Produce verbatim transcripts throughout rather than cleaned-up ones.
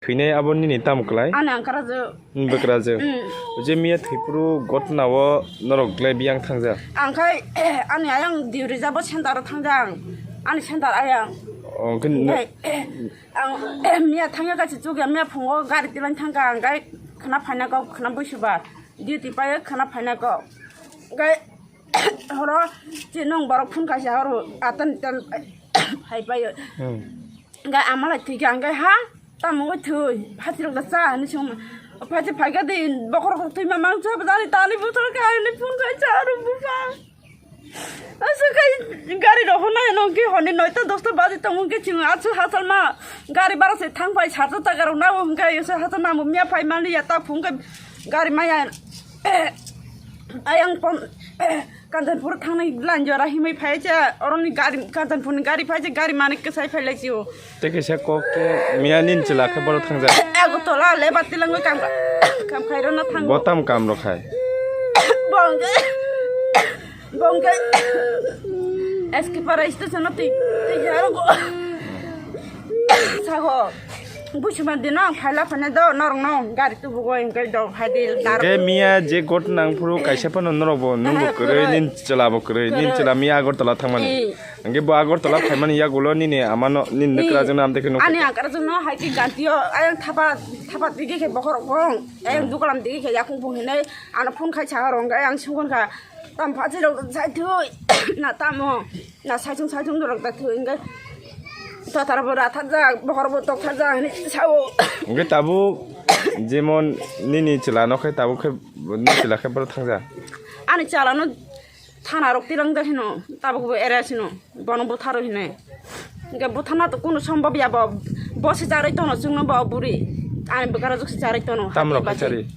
Thwinai abo nini tamo kwlai? Ani ang karajak. Nini bwkrajak. Mm. Je miya thwiphuru gotna o norok glai biyang thangjak? Ang khai ani ayang diuri jabo center o thangjak ang. Ani center ayang. Oh, khe no- Ngai, ang miya thangya kaisa chukya miya phungo gari tilang thangka ang gai khna phaina kok khna buisuba. Duty paio khna phaina kok. Gai horo chinung borok phun kaisa horo atan tan hai paio. Hmm. Gai amalai thwikha ang gai ha. Tamo wngwi thwi, phatirok da cha hinwi swngma. Phachi phaikha de, bokhorok thwima mangsa, bwdani tani buthor khe hinwi phone khai cha, aro bupha. Aswk khai gari rok hwnna hino hwnkhe honni noita dosta baji tongo hwnkhe chwng aswk hachal ma gari bara se thang phai sarsa taka rok nabo hwnkhe aswk hachal ma bo miya phai mani ya ta phung khe gari maya. Ayang pon Kanchanpur thangnai line jora himwi phai cha, oroni gari, Kanchanpurni gari phai cha, gari manik kwsai phai lai chio. Tei kaisa kok khe miya nini chwla khe borok thangjak. Agartala le bati langwi kam, kam khai rwna thango. Bo tam kam rok khai? Bongke, bongke, S K Para station o twi, twi jaro go. Sago. Buchuma dino ang phaila phane do norok no gari tubugo hingke do haidi dar. Hingke miya je got nang phuru kaisa phano norok bo nung bo kwrwi, nin chwla bo kwrwi, nin chwla miya Agartala thangmani. Hingke bo Agartala phaimani yagulo nini amano nini nukra jwngno amtwi khe nukha. Ani akar jwngno hai ki gantio ayang thapa thapa digi khe bokhorok bong ayang dukalam digi khe yakung bung hinai ano phone khai saga rong ayang sungkon kha. Tam phachi rok sai thui na tamo na saichung saichung rok da thui hingke tatar bo rathar jak bokhor bo tokthar jak hinwi sao. Hingke tabuk jemon nini chwla no khe tabuk khe nini chwla khe borok thangjak. Ani chwla no thana rok tilang jak hino tabuk bo area sino bono butharo hinwi. Hingke buthana to kunu sombab ya bo, bo se charwi tono chwngno bo buri. Ani bwkara juk se charwi tono. Tamrok hati khe bati.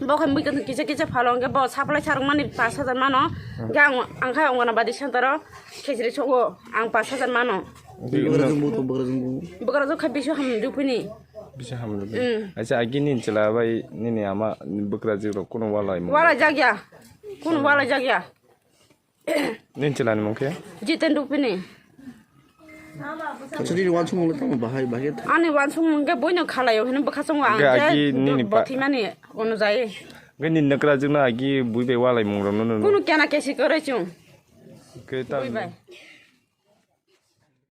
Bo khe mui kisa kisa phalo hingke bo supply sarwk mani pash hajar mano. Hingke ang, ang khe Anganabadi center o khejri sogo ang pash hajar mano. Bwkra jwng bo to bwkra jwng bo. Bwkra juk khe bisu ham rupini. Bisa ham rupini. Mm. Acha agi nini chwla bai nini ama bwkra juk rok kunu walai mo. Walai jak ya. Kunu walai jak ya. Nini chwlani mung khe? Jiten Rupini. Acha nini wansukmung le tamo bahai bahai khe tha- Ani wansukmung khe boino khalaio hino bwkha chongo ang khe agi nini bo-, pa- bothimani onojai. Hingke nini nukra jwkno agi bui bai walai mung rokno nunu. Kunu kena kesi kwrwi chwng. Hingke ta- Bui bai.